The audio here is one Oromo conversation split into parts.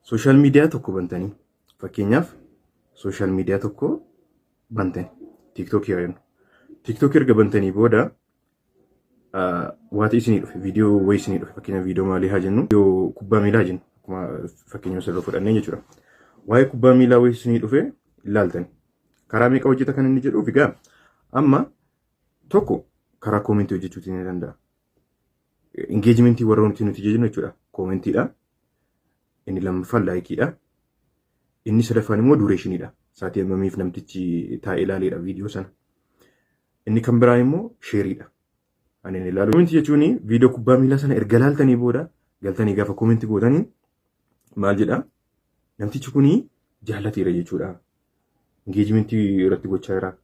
Social media tokko bantanii, fakkeenyaaf social media tokko bantanii, TikTokii haa jennu. TikTokii erga bantanii booda waati isinii dhufe, viidiyoo wayii isinii dhufe. Fakkeenyaaf viidiyoo maalii haa jennu? Viidiyoo kubbaa miilaa jennu, akkuma fakkeenya asirra fudhannee jechuudha. Waa'ee kubbaa miilaa wayii isinii dhufe ilaaltani. Karaa meeqa hojjeta kan inni jedhuuf, egaa amma tokko karaa commentii hojjechuutiin ni danda'a. Engagementii warra nuti jennu jechuudha. Commentiidha. Inni lammaffaan likeiidha. Inni sadaffaan immoo durationiidha. Saatii hammamiif namtichi taa'ee ilaaleedha viidiyoo sana. Inni kan biraan immoo shareiidha. Ani inni ilaalu. Commentii jechuun viidiyoo kubbaa miilaa sana erga ilaaltanii booda galtanii gaafa commentii gootanii maal jedhaa? Namtichi kuni jaallateera jechuudha. Engagementii irratti gochaa jira.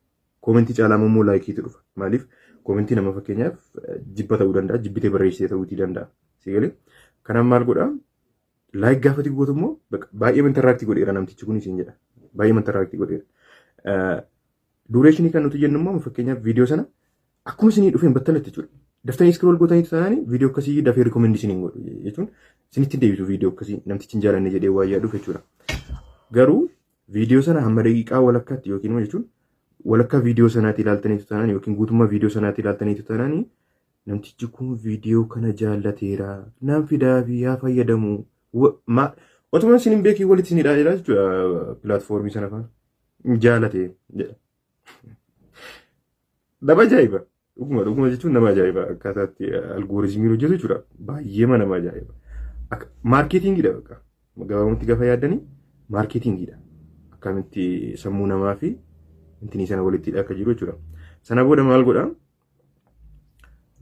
Commentii caalaa immoo likeiitu dhufa. Maaliif? Commentii nama fakkeenyaaf jibba ta'uu danda'a, jibbitee barreessitee ta'uutii danda'a. Si galee? Kanaaf maal godhaa? Like gaafati gootu immoo baay'ee interact godheera namtichi kun isin jedha. Baay'ee interact godheera. Durationii kan nuti jennu immoo fakkeenyaaf viidiyoo sana akkuma isinii dhufeen battalatti jechuudha. Daftanii scroll gootanii taanaan viidiyoo akkasii dafee recommend isiniin godhu jechuun isinitti deebisu, viidiyoo akkasii namtichi hin jaalanne jedhee waa yaaduuf jechuudha. Garuu viidiyoo sana hamma daqiiqaa walakkaatti yookiin immoo jechuun walakkaa viidiyoo sanaatti ilaaltanii taanaan yookiin guutummaa viidiyoo sanaatti ilaaltanii taanaan, namtichi kun viidiyoo kana jaallateera, naan fidaa fi haa fayyadamu. Otuma isin hin beekin walitti isin hidhaa jira jechuudha platformii sana faana. Jaalate jedha. Nama ajaa'iba. Dhuguma dhuguma jechuun nama ajaa'iba, akkaataa itti algorithmiin hojjetu jechuudha. Baay'ee nama ajaa'iba. Marketingiidha bakka. Gabaabumatti gaafa yaaddanii marketingiidha. Akkamitti sammuu namaa fi intinii sana walitti hidhaa akka jiru jechuudha. Sana booda maal godhaa?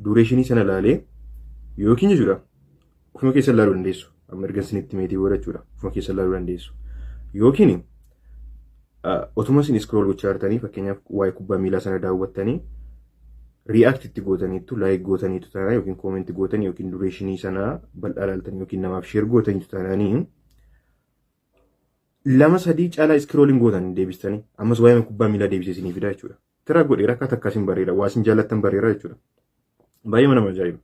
Durationii sana ilaalee yookiin jechuudha ofuma keessa ilaaluu dandeessu. Amma erga isinitti meetii booda jechuudha. Ofuma keessa ilaaluu dandeessu. Yookiin otuma isin scroll gochaa jirtanii, fakkeenyaaf waa'ee kubbaa miilaa sana daawwattanii, react itti gootaniittu, like gootaniitu taanaan, yookiin commentii gootanii, yookiin durationii sanaa bal'aa ilaaltanii, yookiin namaaf share gootaniitu taanaanii, lama sadii caalaa scrolling gootan deebistanii ammas waa'ee kubbaa miilaa deebisee isinii fida jechuudha. Tira godheera, akka takka isin bareeda, waa isin jaallattan bareera jechuudha. Baay'ee nama ajaa'iba.